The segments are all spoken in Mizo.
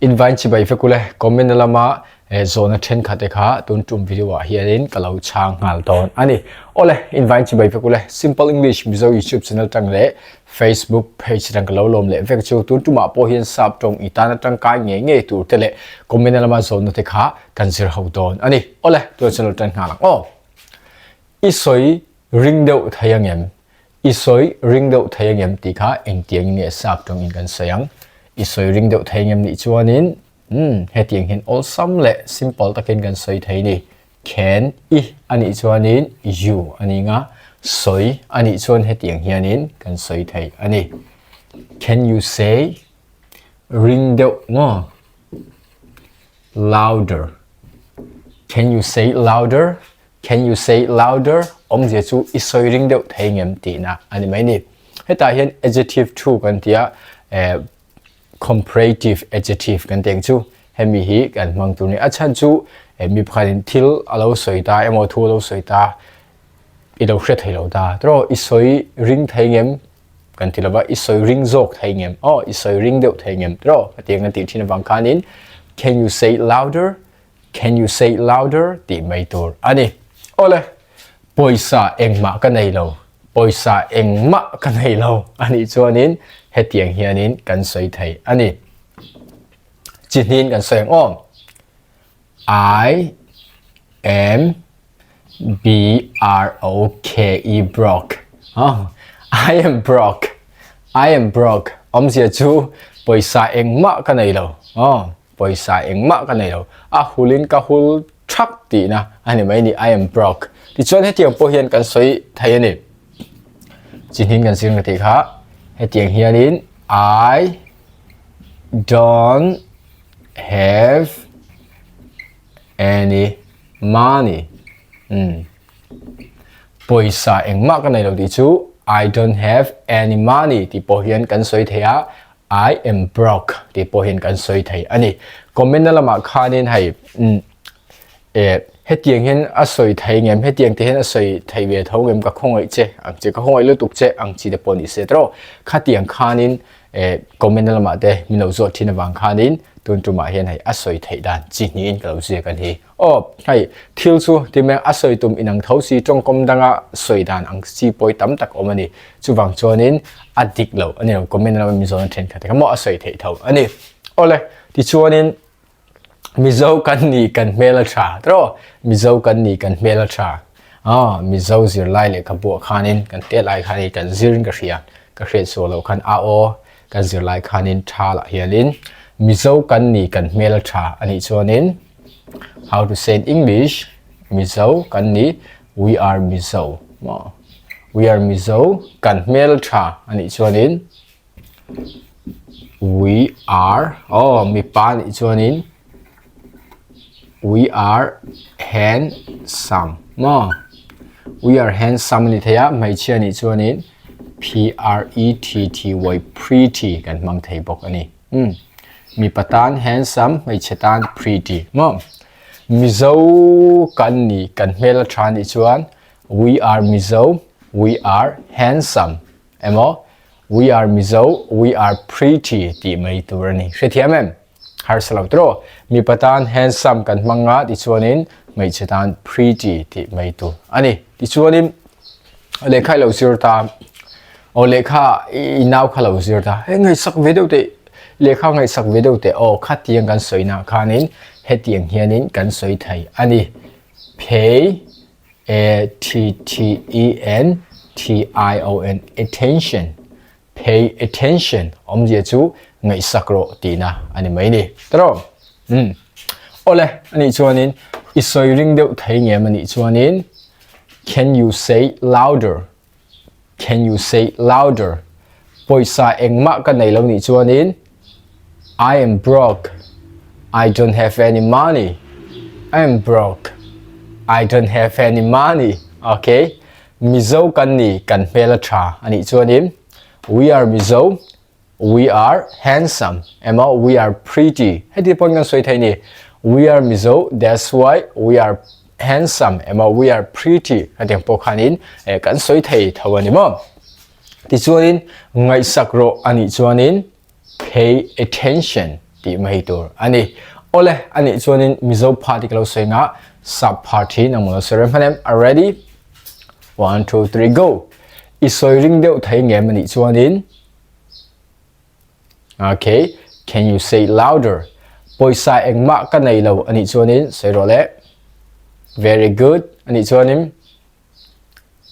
Invite chibai vek ule, comment na lama zawhna thenkhat te kha tun tum video ah hianin ka lo chhang nghal dawn a ni. Awle, invite chibai vek ule, Simple English Mizo YouTube channel tang leh Facebook page tang ka lo lawm leh vek chu tun tumah pawh hian sap tawng i tan atangkai ngei ngei tur te leh comment na lama zawhna te kha kan zir ho dawn a ni. Awle, tun channel tan nghal ang aw. I sawi ring deuh thei angem? I sawi ring deuh thei angem tih kha engtiangin nge sap tawngin kan sawi ang? I sawi ring deuh thei angem nih chuanin umm hetiang hian awlsam leh simple takin kan sawi thei ni. Can i a nih chuanin you a ni nga, sawi a nih chuan hetiang hianin kan sawi thei a ni. Can you say ring deuh maw? Louder. Can you say louder? Can you say louder? Awmzia chu i sawi ring deuh thei ngem tihna a ni mai ni. Hetah hian adjective thu kan ti a, eh, comparative adjective kan tih ang chu hemi hi kan hmang tur ni. A chhan chu eh, mi pakhatin thil a lo sawi ta emaw thu a lo sawi ta i lo hre thei lo ta. Tawh i sawi ring thei ngem kan ti lova i sawi ring zawk thei ngem aw i sawi ring deuh thei ngem tawh hetiang kan tih thin avang khanin can you say louder? Can you say louder? tih mai tur a ni. Awle, pawisa engmah ka nei lo, pawisa engmah ka nei lo a nih chuanin hetiang hianin kan sawi thei a ni. Chi hnin kan sawi ang aw. I am B R O K E broke. Oh, I am broke. I am broke. Awmzia chu pawisa engmah ka nei lo. Oh. Pawisa engmah ka nei lo, a hulin ka hul thak tihna a ni mai ni, I am broke. Tichuan hetiang pawh hian kan sawi thei a ni. Chi hnin kan zir nga tih kha, hetiang hianin I don't have any money. Umm. Pawisa engmah ka nei lo tih chu I don't have any money tih pawh hian kan sawi thei a, I am broke tih pawh hian kan sawi thei a ni. Comment na lamah khanin hei umm eh hetiang hian a sawi thei ngem hetiang te hian a sawi thei ve tho ngem ka khawngaih che ang chi ka khawngaih lutuk che ang chi te pawh ni se tawh khatiang khanin eh comment na lamah te min lo zawt thin avang khanin tun tumah hian hei a sawi theih dan chi hnihin ka lo ziak a ni. Aw, hei, thil chu ti mai a sawi tum inang tho si tawngkawm danga sawi dan ang chi pawi tam tak awm a ni. Chuvang chuanin a dik lo a ni lo, comment lama Mizo na thenkhat kha maw a sawi theih tho a ni. Awle, tichuanin Mizo kan ni kan hmel a tha tawh, Mizo kan ni kan hmel a tha. Aw, Mizo zirlai lehkhabuah khanin kan tet lai khanin kan zirin ka hria, ka hriat sual loh khan a aw kan zirlai khanin tha lah hianin Mizo kan ni kan hmel a tha a nih chuanin how to say in English Mizo kan ni we are Mizo maw we are Mizo kan hmel tha a nih chuanin we are aw mipa a nih chuanin we are handsome maw we are handsome a ni thei a hmeichhia a nih chuanin P R E T T Y pretty kan hmang thei bawk a ni. Umm mipa tan handsome hmeichhe tan pretty maw. Mizo kan ni kan hmel a tha nih chuan we are Mizo we are handsome emaw we are Mizo we are pretty tih mai tur a ni. Hrethiam em? Harsa lo tawh. Mipa tan handsome kan hmang a tichuanin hmeichhe tan pretty tih mai tur a ni. Tichuanin lehkha i lo zir ta aw lehkha i nau kha lo zir ta hei ngaihsak ve deuh teh lehkha ngaihsak ve deuh teh aw khatiang kan sawi nah khanin hetiang hianin kan sawi thei a ni. Pay A T T E N T I O N attention Pay attention awmzia chu ngaihsak rawh tihna a ni mai ni. Tawh umm. Awle anih chuanin i sawi ring deuh thei ngem anih chuanin Can you say louder? Can you say louder? Pawisa engmah ka nei lo nih chuanin I am broke. I don't have any money. I am broke. I don't have any money. Okay. Mizo kan ni kan hmel a tha a nih chuanin We are Mizo, we are handsome emaw we are pretty heti pawn kan sawi thei ni. We are Mizo, that's why we are handsome emaw we are pretty hetiang pawh khanin eh kan sawi thei tho a ni maw. Tichuanin ngaihsak rawh a nih chuanin pay attention. tih mai tur a ni. Awle, anih chuanin Mizo part hi ka lo sawi nga, sap part hi nangmah lo sawi rem hman em? A ready? One, two, three, go! I sawi ring deuh thei ngem anih chuanin Okay, can you say louder? Pawisa engmah ka nei lo anih chuanin sawi rawh le. Very good anih chuanin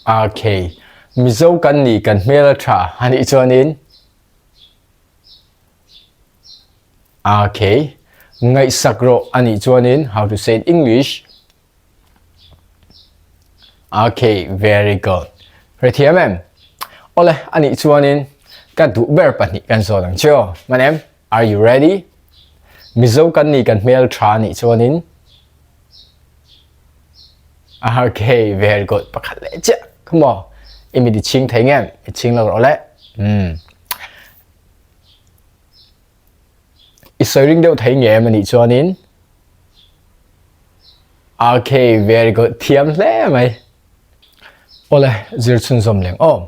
Okay, Mizo kan ni kan hmel a tha anih chuanin Okay, ngaihsak rawh anih chuanin how to say in English? Okay, very good. Hrethiam em? Awle, anih chuanin ka duh ber pahnih kan zawt ang che aw. Man em? Are you ready? Mizo kan ni kan hmel tha anih chuanin Okay, very good. Pakhat leh chiah. Come on. I mit i chhing thei ngem? I chhing lo rawh le. Hmm. I sawi ring deuh thei ngem anih chuanin Okay, very good. Thiam hle mai. Awle, zir chhunzawm leng aw.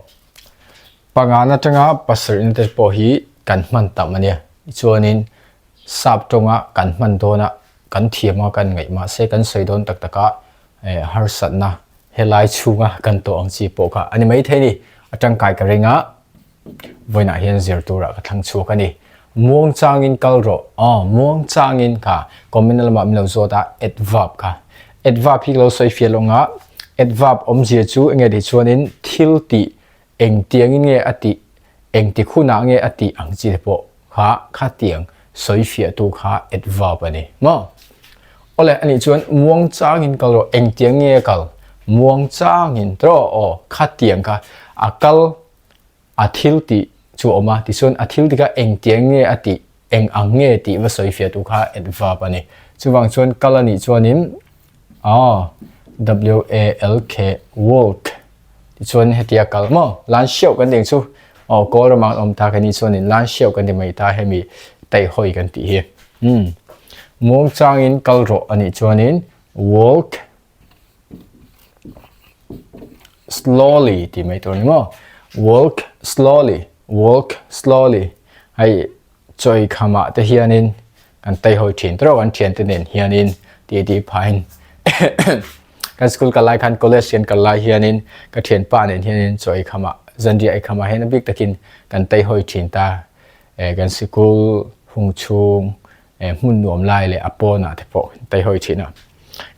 Pangan atanga pasarih na te pawh hi kan hman tam ania. Tichuanin sap tawnga kan hman dawna kan thiam a kan ngaih mahse kan sawi dawn tak taka harsatna helai chhunga kan tawh ang chi pawh kha a ni maithei ni. A tangkai ka ring a. Vawiinah hian zir turah ka thlang chhuak a ni. Muang changin kal rawh. Aw, muang changin kha comment na lamah min lo zawt a, adverb kha. Adverb hi ka lo sawi fiah lo nga, adverb awmzia chu enge tih chuanin thil tih engtiangin nge a tih, engtik hunah nge a tih ang chi te pawh kha khatiang sawi fiahtu kha adverb a ni maw? Awle, anih chuan muang changin kal rawh, engtiang nge a kal? Muang changin tawh aw, khatiang kha a kal a thil tih chu a awm a, tichuan a thil tikah engtiang nge a tih, eng ang nge tih va sawi fiah tu kha adverb a ni. Chuvang chuan kal a nih chuanin aw W-A-L-K walk tichuan hetia kal maw lan hriauh kan tih ang chu aw kawl ramah an awm ta ka nih chuanin lan hriauh kan ti mai ta hemi teihawi kan tih hi. Umm muangchangin kal rawh a nih chuanin walk slowly tih mai tur a ni maw walk slowly walk slowly hei chawi khamah te hianin kan teihawi thin tawk an thian te nen hianin tih tih phahin kan school kal lai khan college kan kal lai hianin ka thianpa nen hianin chawi khamah zanriah ei khamah hian a bik takin kan teihawi thin ta eh kan sikul hung chhung eh hmun nuam lai leh a pawnah te pawh teihawi thin a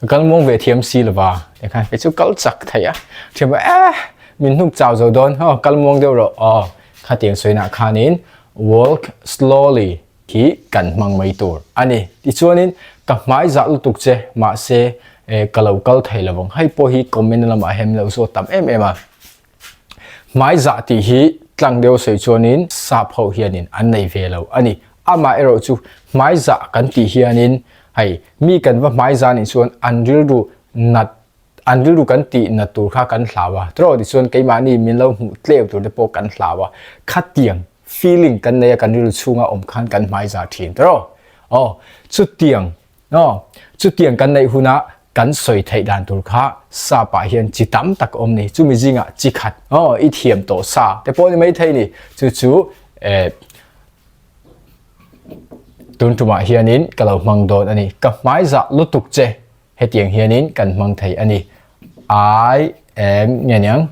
ka kal muang ve thiam si lova tikhan kei chu kal chak thei a thiam pawh eh min hnuk chau zo dawn aw kal muang deuh rawh aw khatiang sawiinah khanin walk slowly hi kan hmang mai tur a ni tichuanin ka hmai zah lutuk che mahse eh ka lo kal thei lovang hei pawh hi comment lamah hian min lo zawt tam em em a. Hmaizah tih hi tlang deuh sawi chuanin sap ho hianin an nei ve lo a ni. Amah erawh chu hmaizah kan tih hianin hei mi kan va hmaizah nih chuan an rilru nat an rilru kan tih nat tur kha kan hlau a. Tawrh tichuan keimahni min lo hmuh tleu tur te pawh kan hlau a. Khatiang feeling kan nei a kan rilru chhunga awm khan kan hmaizah thin tawrh. Aw chutiang Aw, chutiang kan neih hunah kan sawi theih dan tur kha sap ah hian chi tam tak a awm ni. Chumi zingah chi khat, aw, i thiam tawh sa te pawh ni maithei ni. Chu chu eh tun tumah hianin ka lo hmang dawn a ni. Ka hmaizah lutuk che hetiang hianin kan hmang thei a ni. I am nge niang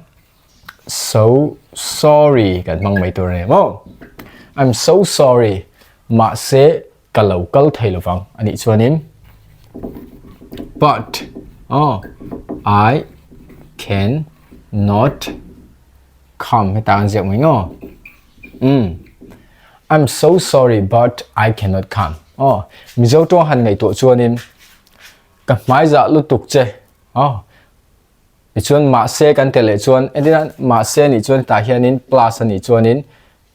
so sorry kan hmang mai tur a ni maw? I'm so sorry mahse ka lo kal thei lovang a nih chuanin but oh I can not come heta an ziak mai ngaw um I'm so sorry but I cannot come oh Mizo tawng han ngaihtuah chuanin ka hmaizah lutuk che oh Tichuan mahse kan tel leh chuan entirnan mahse nih chuan tah hianin plus a nih chuanin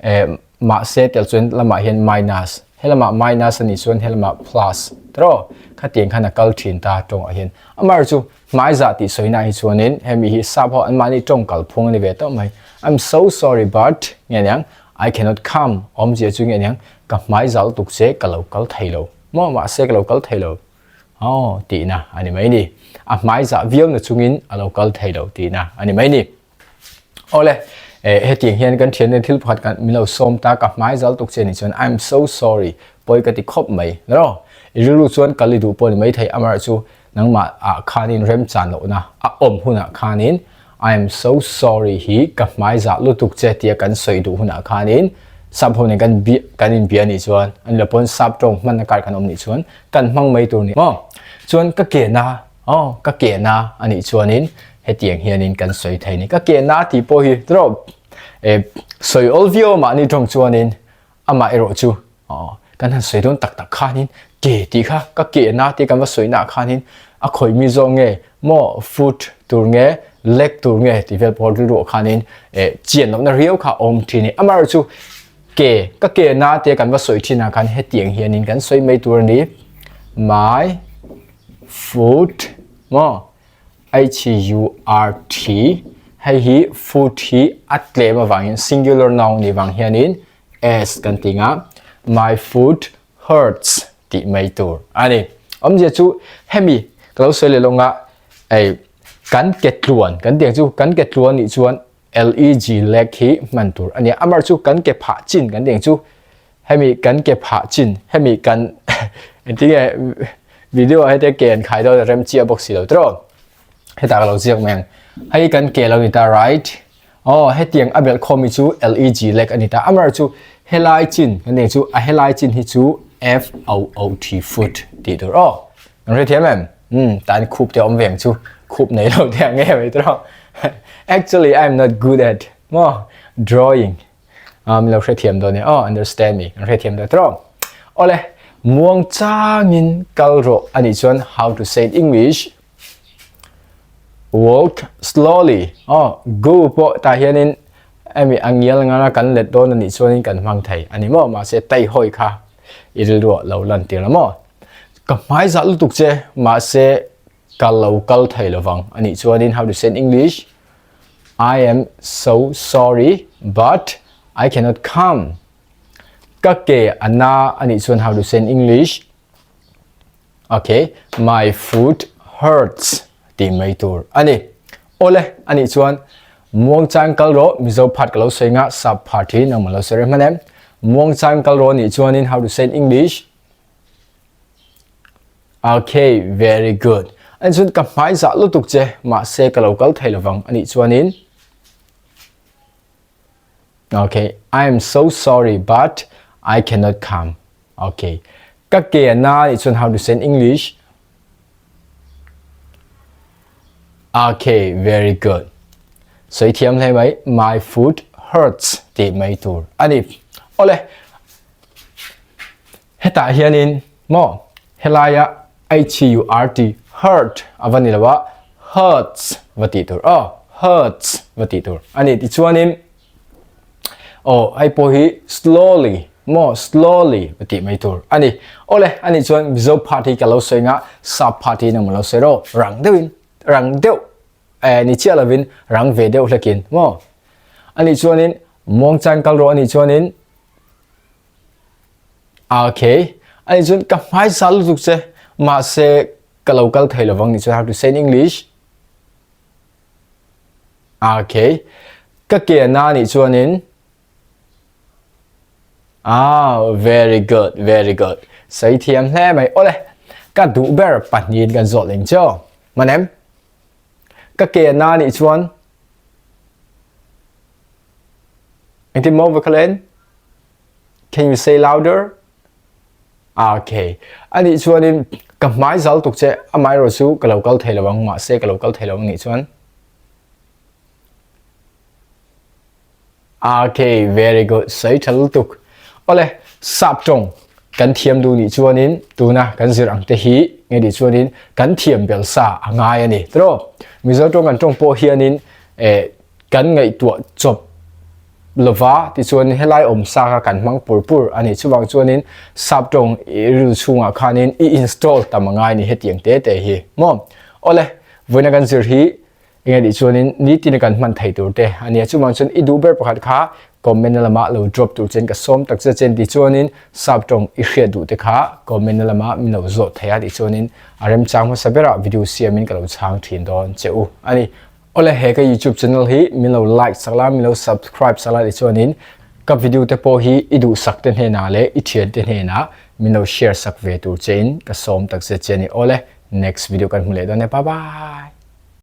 eh mahse tel chuan lamah hian minus helamah minus a nih chuan helamah plus tiraw khatiang khan a kal thin ta tawngah hian amaherawhchu chu hmaizah tih sawina hi chuanin hemi hi sap ho anmahni tawng kalphung a ni ve tawh mai I'm so sorry but nge niang I cannot come awmzia chu nge niang ka hmaizah lutuk che ka lo kal thei lo maw mahse ka lo kal thei lo. Aw tihna a ni mai ni. A hmaizah viau na chungin a lo kal thei lo tihna a ni mai ni. Awle, eh, hetiang hian kan thian thil pakhat kan min lo sawm ta ka hmaizal tuk che ni chuan I'm so sorry. Pawi ka ti khawp mai. Ro, i rilru chuan kal i duh pawh ni maithei amaherawh chu nangmah ah khanin remchan lohna a awm hunah khanin I am so sorry hi ka hmai zah lutuk che tia kan sawi duh hunah khanin sap ho nen kan bi kan inbia nih chuan an la pawn sap tawng hmanna kar kan awm nih chuan kan hmang mai tur ni maw? Chuan ka ke na aw ka ke na a nih chuanin hetiang hianin kan sawi thei ni. Ka ke na tih pawh hi tawp e sawi awl viau mahni tawng chuanin Amah erawh chu kan han sawi dawn tak tak khanin ke tih kha ka kehna tih kan va sawina ah khanin a khawih mi zawk nge maw foot tur nge leg tur nge tih vel pawh rilru ah khanin eh chian lohna riau kha a awm thin a ni. Amah erawh chu ke ka kehna tia kan va sawi thin ah khan hetiang hianin kan sawi mai tur a ni my foot maw H-U-R-T, hei hi foot hi a tlem avangin singular noun nih vang hianin s kan ti nga, my foot hurts tih mai tur a ni. Awmzia chu hemi ka lo sawi leh lawng a, ei kan ke tluan kan tih ang chu kan ke tluan nih chuan leg leg hi hman tur a ni a, amar chu kan ke phah chin kan tih ang chu hemi kan ke phah chin hemi kan engtinge video ah hete ke an khai dawn a rem chiah bawk si lo tawh hetah ka lo ziak mai ang hei kan ke lo ni ta right aw hetiang a belh khawm hi chu leg leg a ni ta amar chu helai chin kan tih chu a helai chin hi chu f o o t foot tih tur aw kan hrethiam em um tan khup te awm ve ang chu khup nei lo te ang nge mai tawh actually I am not good at maw drawing Ah, min lo hrethiam dawn e. Oh, understand me. Kan hrethiam dawn tawh. Awle, muang changin kal rawh anih chuan how to say in English? Walk slowly. Oh, go pawh tah hianin emi a ngial ngana kan let dawn anih chuanin kan hmang thei ani maw? Mahse tai hawi kha i rilruah lo lan tir la maw? Ka hmai zah lutuk che, mahse ka lo kal thei lovang anih chuanin how to say in English? I am so sorry but I cannot come. Ka ke a na a nih chuan how to say in English? Okay, my foot hurts tih mai tur a ni. Awle a nih chuan muangchang kal rawh Mizo part ka lo sawi nga sap part hi nangmah lo sawi reng hman em. Muangchang kal rawh nih chuanin how to say in English? Ok, very good. Ani chuan ka hmai zah lutuk che, mahse ka lo kal thei lovang anih chuanin Ok, I am so sorry but I cannot come. Ok, ka ke a na anih chuan how to say in English? Ok, very good. Sawi thiam hle mai, my foot hurts tih mai tur a ni. Awle, Hetah hianin maw helaia h-u-r-t hurt a va ni lo a, hurts va tih tur aw, hurts va tih tur a ni. Tichuanin aw hei pawh hi slowly maw slowly va tih mai tur a ni. Awle a nih chuan Mizo part hi ka lo sawi nga, sap part hi nangmah lo sawi rawh, rang deuhin rang deuh eh ni chiah lovin rang ve deuh hlekin maw. A nih chuanin muangchang kal rawh a nih chuanin Ok, ani chuan ka hmaisa lutuk che, mahse ka lo kal thei lovang ni chuan how to say in English? Ok, ka ke a na nih chuanin Ah, very good, very good. Sei thiam hle mai. Ole, ka duh ber pahnihin kan zawt leng chu. Manem? Ka ke a na nih chuan Engtin maw va khalen? Can you say louder? Ah, okay. Ani chuanin ka hmai zal tuk che amai ro chu ka lo kal thei lovang mahse ka lo kal thei lo ni chuan. Ah, okay, very good. Sei tha lutuk. Ole, sap tong kan thiam du ni chuanin tuna kan zir ang te hi nge di chuanin kan thiam bel sa angai ani. Tro. Mizo tong kan tong pawh hianin eh kan ngaihtuah chawp lova tichuan helai awm sa kha kan hmang pur pur a ni. Chuvang chuanin sap tawng i ril chhungah khanin i install tam a ngai ni hetiang te te hi maw. Awle, vawiina kan zir hi enge tih chuanin nitin kan hman thei tur te a nia. Chuvang chuan i duh ber pakhat kha comment na lamah lo drop tur chen ka sawm tak che chen tichuanin sap tawng i hriat duh te kha comment na lamah min lo zawh thei a tichuanin a remchang hmasa berah video siamin ka lo chhang thin dawn che u a ni. Awle he ka YouTube channel hi min lo like sak la min lo subscribe sak la tichuanin Ka video te pawh hi i duhsak te hnenah leh i thian te hnenah min lo share sak ve tur che in ka sawm takzet che a ni. Awle, next video kan hmu leh dawn e. Bye bye!